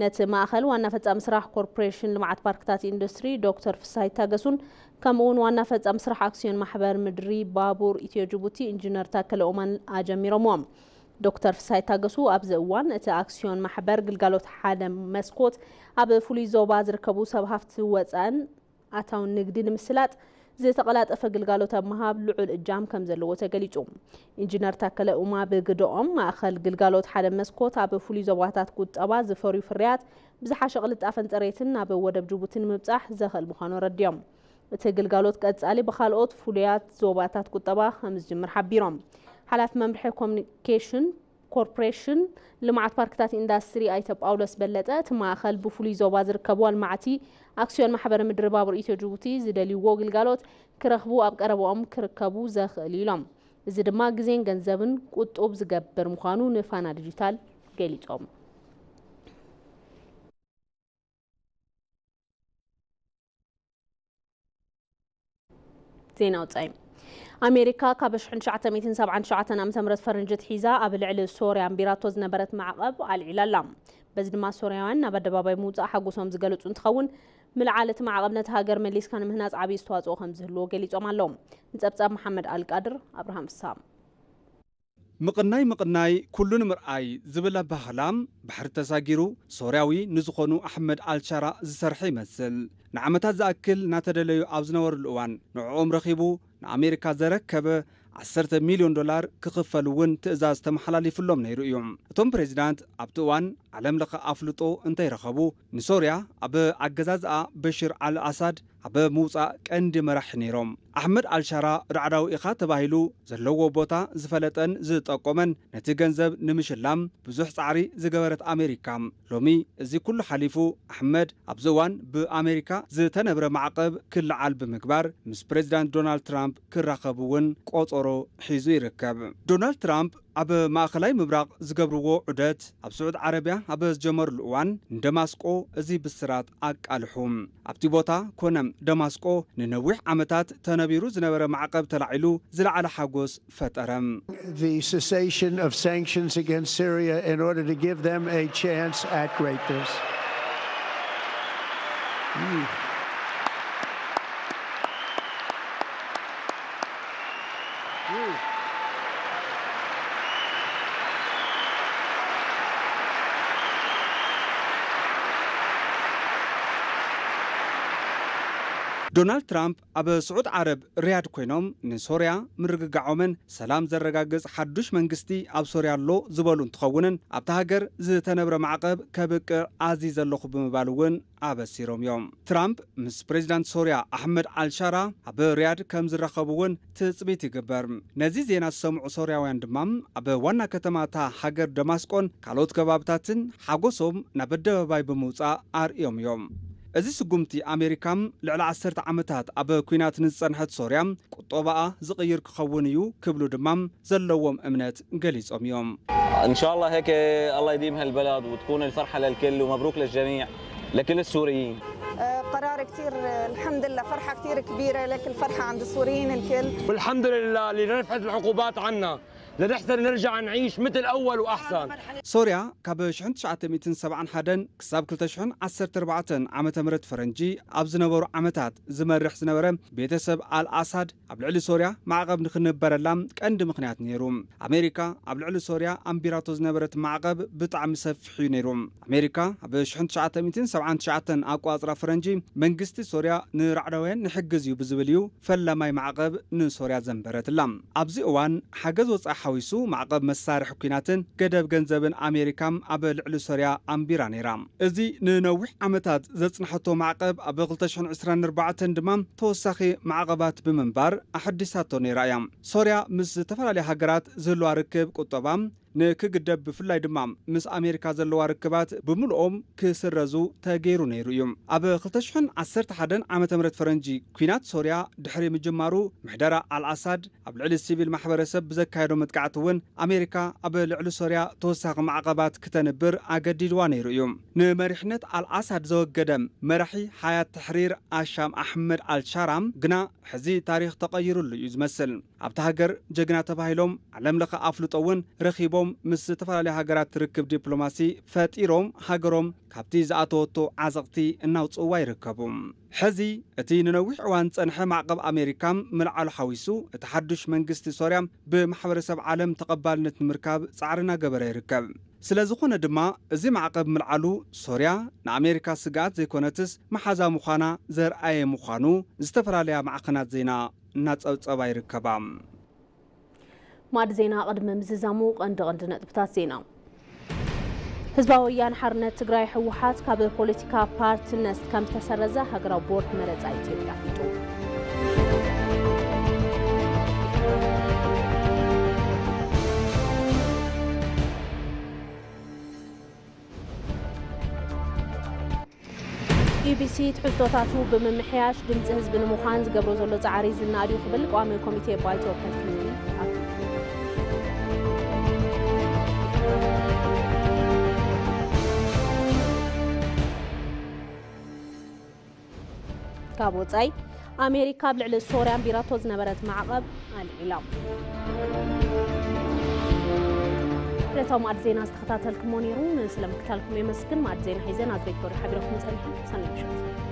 ነቲ ማእኸል ዋና ፈጻሚ ስራሕ ኮርፖሬሽን ልምዓት ፓርክታት ኢንዱስትሪ ዶክተር ፍስሃይ ታገሱን ከምኡውን ዋና ፈጻሚ ስራሕ ኣክሲዮን ማሕበር ምድሪ ባቡር ኢትዮ ጅቡቲ ኢንጂነር ታከለ ኡማን ኣጀሚሮምዎ። ዶክተር ፍስሃይ ታገሱ ኣብዚ እዋን እቲ ኣክሲዮን ማሕበር ግልጋሎት ሓደ መስኮት ኣብ ፍሉይ ዞባ ዝርከቡ ሰብ ሃፍቲ ወፃእን ኣታውን ንግዲ ንምስላጥ ዝተቐላጠፈ ግልጋሎት ኣብ ምሃብ ልዑል እጃም ከም ዘለዎ ተገሊጹ። ኢንጂነር ታከለ ኡማ ብግደኦም ማእኸል ግልጋሎት ሓደ መስኮት ኣብ ፍሉይ ዞባታት ቁጠባ ዝፈርዩ ፍርያት ብዝሓሸ ቅልጣፈን ፅሬትን ናብ ወደብ ጅቡቲ ንምብፃሕ ዘኽእል ምዃኑ ኣረዲኦም። እቲ ግልጋሎት ቀጻሊ ብኻልኦት ፍሉያት ዞባታት ቁጠባ ከም ዝጅምር ሓቢሮም። ሓላፊ መምርሒ ኮሚኒኬሽን ኮርፖሬሽን ልምዓት ፓርክታት ኢንዳስትሪ ኣይተ ጳውሎስ በለጠ፣ እቲ ማእኸል ብፍሉይ ዞባ ዝርከቡ ኣልማዕቲ ኣክሲዮን ማሕበር ምድሪ ባቡር ኢትዮ ጅቡቲ ዝደልይዎ ግልጋሎት ክረኽቡ ኣብ ቀረባኦም ክርከቡ ዘኽእል እዩ ኢሎም። እዚ ድማ ግዜን ገንዘብን ቁጡብ ዝገብር ምዃኑ ንፋና ዲጂታል ገሊጾም። ዜና ወጻኢ። ኣሜሪካ ካብ ሺሕ ትሽዓተ ሚእትን ሰብዓን ትሽዓተን ዓመተ ምህረት ፈረንጂ ኣትሒዛ ኣብ ልዕሊ ሶርያ ኣንቢራቶ ዝነበረት ማዕቐብ ኣልዒላ ኣላ። በዚ ድማ ሶርያውያን ናብ ኣደባባይ ምውጻእ ሓጎሶም ዝገለጹ እንትኸውን፣ ምልዓል እቲ ማዕቐብ ነቲ ሃገር መሊስካ ንምህናጽ ዓብዪ ኣስተዋጽኦ ከም ዝህልዎ ገሊጾም ኣለዉ። ንጸብጻብ መሓመድ ኣልቃድር ኣብርሃም ፍስሃ። ምቕናይ ምቕናይ ኩሉ ንምርኣይ ዝብል ኣባህላ ባሕሪ ተሳጊሩ ሶርያዊ ንዝኾኑ ኣሕመድ ኣልሻራ ዝሰርሐ ይመስል። ንዓመታት ዝኣክል እናተደለዩ ኣብ ዝነበርሉ እዋን ንዕኦም ረኺቡ ንኣሜሪካ ዘረከበ ዓሰርተ ሚልዮን ዶላር ክኽፈሉ እውን ትእዛዝ ተመሓላሊፍሎም ነይሩ እዩ። እቶም ፕሬዚዳንት ኣብቲ እዋን ዓለም ለኸ ኣፍልጦ እንተይረኸቡ ንሶርያ ኣብ ኣገዛዝኣ በሽር ኣል ኣሳድ ኣብ ምውጻእ ቀንዲ መራሒ ነይሮም። ኣሕመድ ኣልሻራ ራዕዳዊ ኢኻ ተባሂሉ ዘለዎ ቦታ ዝፈለጠን ዝጠቆመን ነቲ ገንዘብ ንምሽላም ብዙሕ ጻዕሪ ዝገበረት ኣሜሪካ ሎሚ እዚ ኩሉ ሓሊፉ ኣሕመድ ኣብዚ እዋን ብኣሜሪካ ዝተነብረ ማዕቐብ ክለዓል ብምግባር ምስ ፕሬዚዳንት ዶናልድ ትራምፕ ክራኸብ እውን ቆጸሮ ሒዙ ይርከብ። ዶናልድ ትራምፕ ኣብ ማእኸላይ ምብራቕ ዝገብርዎ ዑደት ኣብ ስዑድ ዓረብያ ኣብ ዝጀመርሉ እዋን ንደማስቆ እዚ ብስራት ኣቃልሑ። ኣብቲ ቦታ ኮነ ደማስቆ ንነዊሕ ዓመታት ተነቢሩ ዝነበረ ማዕቐብ ተላዒሉ ዝለዓለ ሓጎስ ፈጠረ። The cessation of sanctions against Syria in order to give them a chance at greatness. ዶናልድ ትራምፕ ኣብ ስዑድ ዓረብ ሪያድ ኮይኖም ንሶርያ ምርግጋዖምን ሰላም ዘረጋግጽ ሓዱሽ መንግስቲ ኣብ ሶርያ ኣሎ ዝበሉ እንትኸውንን ኣብታ ሃገር ዝተነብረ ማዕቐብ ከብቅዕ ኣዚዘ ኣለኹ ብምባል እውን ኣበሲሮም እዮም። ትራምፕ ምስ ፕሬዚዳንት ሶርያ ኣሕመድ ኣልሻራ ኣብ ሪያድ ከም ዝራኸቡ እውን ትጽቢት ይግበር። ነዚ ዜና ዝሰምዑ ሶርያውያን ድማ ኣብ ዋና ከተማ እታ ሃገር ደማስቆን ካልኦት ከባብታትን ሓጎሶም ናብ ኣደባባይ ብምውጻእ ኣርእዮም እዮም። እዚ ስጉምቲ ኣሜሪካ ልዕሊ ዓሰርተ ዓመታት ኣብ ኲናት ንዝጸንሐት ሶርያ ቁጠባኣ ዝቕይር ክኸውን እዩ ክብሉ ድማ ዘለዎም እምነት ገሊጾም እዮም። ان شاء الله هيك الله يديم هالبلد وتكون الفرحه للكل ومبروك للجميع لكل السوريين. قرار كثير، الحمد لله، فرحة كثير كبيرة، لكن الفرحة عند السوريين الكل. والحمد لله اللي رفعت العقوبات عنا لنحسن نرجع نعيش مثل أول وأحسن. ሶርያ ካብ ሽሕን ትሽዓተ ሚእትን ሰብዓን ሓደን ክሳብ ክልተ ሽሕን ዓሰርተ ኣርባዕተን ዓመተ ምህረት ፈረንጂ ኣብ ዝነበሩ ዓመታት ዝመርሕ ዝነበረ ቤተሰብ ኣልኣሳድ ኣብ ልዕሊ ሶርያ ማዕቐብ ንክንበረላ ቀንዲ ምኽንያት ነይሩ። ኣሜሪካ ኣብ ልዕሊ ሶርያ ኣንቢራቶ ዝነበረት ማዕቐብ ብጣዕሚ ሰፊሕ እዩ ነይሩ። ኣሜሪካ ኣብ ሽሕን ትሽዓተ ሚእትን ሰብዓን ትሽዓተን ኣቋፅራ ፈረንጂ መንግስቲ ሶርያ ንራዕዳውያን ንሕግዝ እዩ ብዝብል እዩ ፈላማይ ማዕቐብ ንሶርያ ዘንበረትላ። ኣብዚ እዋን ሓገዝ ወፃኢ ሓዊሱ ማዕቐብ መሳርሒ ኲናትን ገደብ ገንዘብን ኣሜሪካ ኣብ ልዕሊ ሶርያ ኣንቢራ ነይራ። እዚ ንነዊሕ ዓመታት ዘፅንሐቶ ማዕቐብ ኣብ ክልተ ሽሕን ዕስራን ኣርባዕተን ድማ ተወሳኺ ማዕቐባት ብምንባር ኣሐዲሳቶ ነይራ እያ። ሶርያ ምስ ዝተፈላለያ ሃገራት ዝህልዋ ርክብ ቁጠባ ንክግደብ፣ ብፍላይ ድማ ምስ ኣሜሪካ ዘለዋ ርክባት ብምልኦም ክስረዙ ተገይሩ ነይሩ እዩ። ኣብ ክልተ ሽሕን ዓሰርተ ሓደን ዓመተ ምህረት ፈረንጂ፣ ኲናት ሶርያ ድሕሪ ምጅማሩ፣ ምሕደራ ኣልኣሳድ ኣብ ልዕሊ ሲቪል ማሕበረሰብ ብዘካየዶ መጥቃዕቲ እውን፣ ኣሜሪካ ኣብ ልዕሊ ሶርያ ተወሳኺ ማዕቐባት ክተንብር ኣገዲድዋ ነይሩ እዩ። ንመሪሕነት ኣልኣሳድ ዘወገደ መራሒ ሓያት ተሕሪር ኣሻም ኣሕመድ ኣልሻራ ግና፣ ሕዚ ታሪኽ ተቐይሩሉ እዩ ዝመስል። ኣብታ ሃገር ጀግና ተባሂሎም ዓለም ለኸ ኣፍልጦ እውን ረኺቦም፣ ምስ ዝተፈላለዩ ሃገራት ርክብ ዲፕሎማሲ ፈጢሮም፣ ሃገሮም ካብቲ ዝኣተወቶ ዓዘቕቲ እናውፅእዋ ይርከቡ። ሕዚ እቲ ንነዊሕ እዋን ዝፀንሐ ማዕቐብ ኣሜሪካ ምልዓሉ ሓዊሱ፣ እቲ ሓዱሽ መንግስቲ ሶርያ ብማሕበረሰብ ዓለም ተቐባልነት ንምርካብ ፃዕሪ እናገበረ ይርከብ። ስለ ዝኾነ ድማ፣ እዚ ማዕቐብ ምልዓሉ ሶርያ ንኣሜሪካ ስግኣት ዘይኮነትስ፣ መሓዛ ምዃና ዘርኣየ ምዃኑ ዝተፈላለያ ማዕኸናት ዜና እናጸብጸባ ይርከባ። ማዕድ ዜና ቅድሚ ምዝዛሙ ቀንዲ ቀንዲ ነጥብታት ዜና። ህዝባዊ ወያነ ሓርነት ትግራይ፣ ህወሓት፣ ካብ ፖለቲካ ፓርትነት ከም ዝተሰረዘ ሃገራዊ ቦርድ መረጻ ኢትዮጵያ ኣፍሊጡ። ቢቢሲ ትሕዝቶታቱ ብምምሕያሽ ድምፂ ህዝቢ ንምዃን ዝገብሮ ዘሎ ፃዕሪ ዝነኣድ እዩ ክብል ቋሚ ኮሚቴ ባይቶ ወከልቲ ህዝቢ ኣፍሊጡ። ካብ ወፃኢ፣ ኣሜሪካ ኣብ ልዕሊ ሶርያ ኣንቢራቶ ዝነበረት ማዕቐብ ኣልዒላ። ዕለታዊ ማዕድ ዜና ዝተኸታተልኩሞ ነይሩ። ንስለ ምክታልኩም የመስግን። ማዕድ ዜና ሒዘ ናዝሬት ገብረ ሓቢረኩም ፀኒሐ። ሰናይ ምሸት።